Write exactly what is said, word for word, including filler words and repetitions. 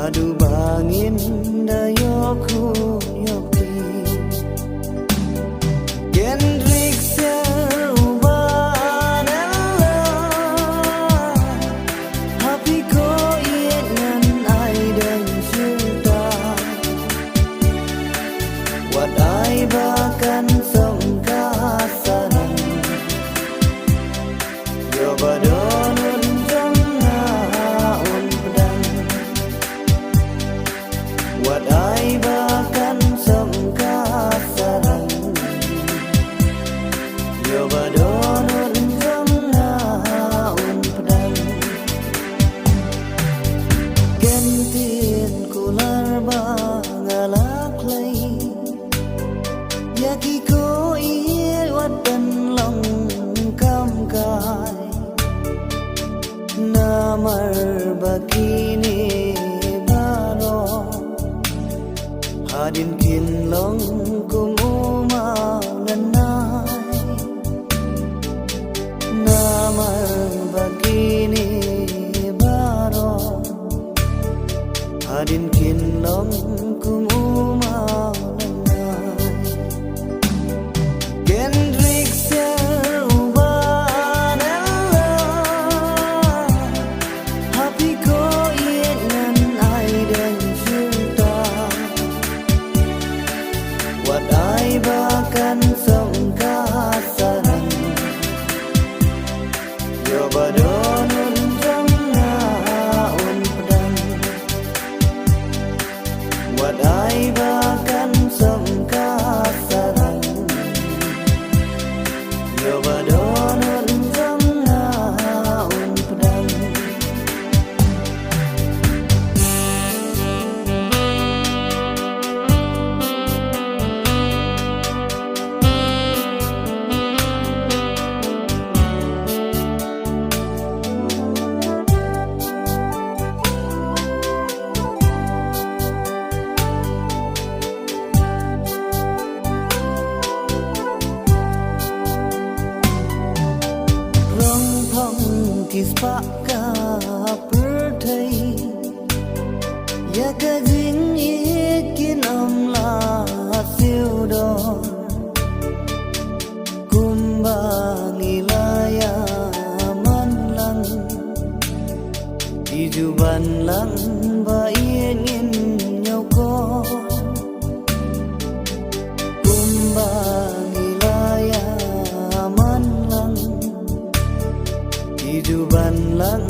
Haduh ba ngin da ïoh khun ïoh kti. Kendrick ser uba nella. Happy ko iet ngan ai dang shuta. Wat ai ba kan song ka sarang. Ïoh ba don un jong nga un pdang. Wat ai ba kan song ka sarang. Ïoh ba don un jong nga un pdang. Ken tin kular ba nga la khlei. Ïa ki ko iet wat ban long kam kai. Namar ba kine baroh hadien kin long kum u maw lynai. Namar ba kine baroh hadien kin long kum u maw lynai. Kendrick ser uba nella. Happy ko iet ngan ai dang shuta. Wat ai ba kan song ka sarang. Ïoh ba don un jong nga un pdang. Wat ai ba kan song ka sarang. Ïoh ba don un jong nga un pdang. Rong phong ki spah ka pyrthei. Ïa ka jingïeit kin ym la siew dor. Kumba ngi la ïa man lang. Ki ju ban lang ba ïeit ngin ñiew ko. Kumba ngi la ïa man lang. Ki ju ban lang